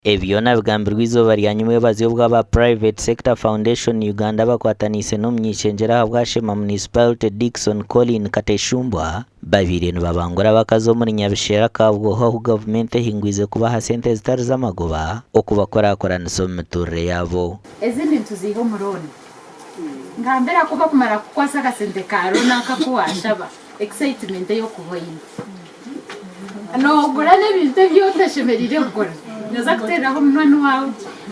Ebi byona bigambirwe eizooba rya nyimwebazyo obu aba Private Sector Foundation Uganda bakwataniise n'omuny'eishengyero ahabwa Sheema Municipality Dickson Colin Kateshumbwa babaire nibabangura abakazi omuri Nyabishera Kabwoho ahu gavumenti ehingwize kubaha sente ezitari z'amagoba okubakurakuranisa omu miturire yaabo. Ezindi nituziiha omu looni. Ngambira ku bakumara kukukwasa akasente ka looni ako aku waashaba, excitement ei orikuba oine. Noogura n'ebintu ebi otashemereire kugura. Nooza kuteereraho munywani waawe,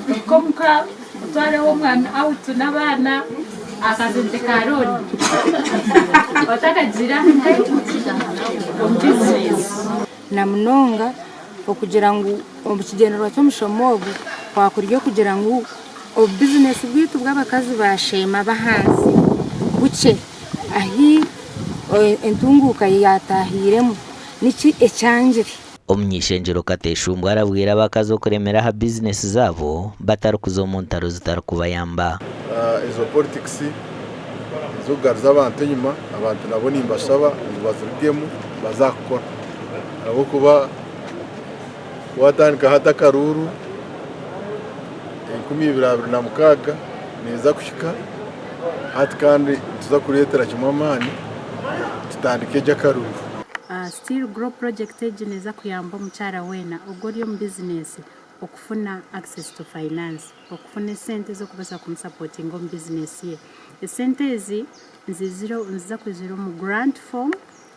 ohike omuka otwareho omwami out n'abaana, akasente ka looni otakagiire nkahi? Omu bizinesi. Na munonga okugira ngu ekigyendererwa ky'omushomo ogu kwakuri okugira ngu obubizinesi bwaitu bw'abakazi ba Sheema ab'ahansi bukye ahi entunguuka yaatahiiremu niki ekyangire. Omuny'eishengyero Kateshumbwa arabwire abakazi okuremera aha bizinesi zaabo batarikuza omu ntaro zitarikubayamba. Ezo politics ez'okugaruza abantu enyima, abantu nabo nimbashaba ngu bazirugemu baze aha kukora ahabw'okuba watandika hati akaruuru 2026 neeza kuhika hati kandi nituza kureetera kimwe amaani tutandike gye akaruuru. Still Grow Project egi neeza kuyamba omukyara weena ogwo ori omu bizinesi okufuna access to finance, okufuna esente ez'okubaasa kumusapotinga omu bizinesi ye. Esente ezi niziza kwizira omu grant form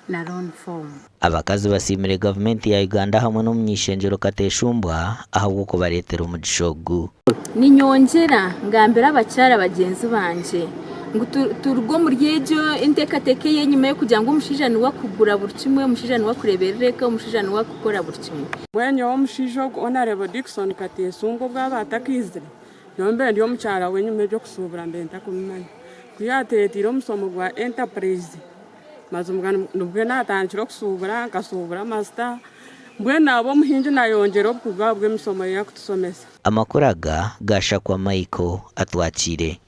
na loan form. Abakazi basiimire gavumenti ya Uganda hamwe n'omuny'eishengyero Kateshumbwa ahabw'okubareetera omugisha ogu. Ninyongyera ngambira abakyara bagyenzi bangye ngu turuge omuri egyo enteekateeka ey'enyima ey'okugira ngu omushaija niwe akugura buri kimwe, omushaija niwe akureeberera eka, omushaija niwe akukora buri kimwe. Mbwenu nyowe omushaija ogu Honarebo Dickson Kateesungwa obu aba atakaizire, nyowe mbaire ndi omukyara w'enyima eby'okusuubura mbaire ntakumumanya. Ku yaateeteire omushomo gwa Enterprise, mazima nibwo naatandikire okusuubura, nkasuubura amasita, mbwenu naaba omuhingi naayongyera obukugu ahabw'emishomo ei arikutushomesa. Amakuru aga gashakwa Michael Atwakiire.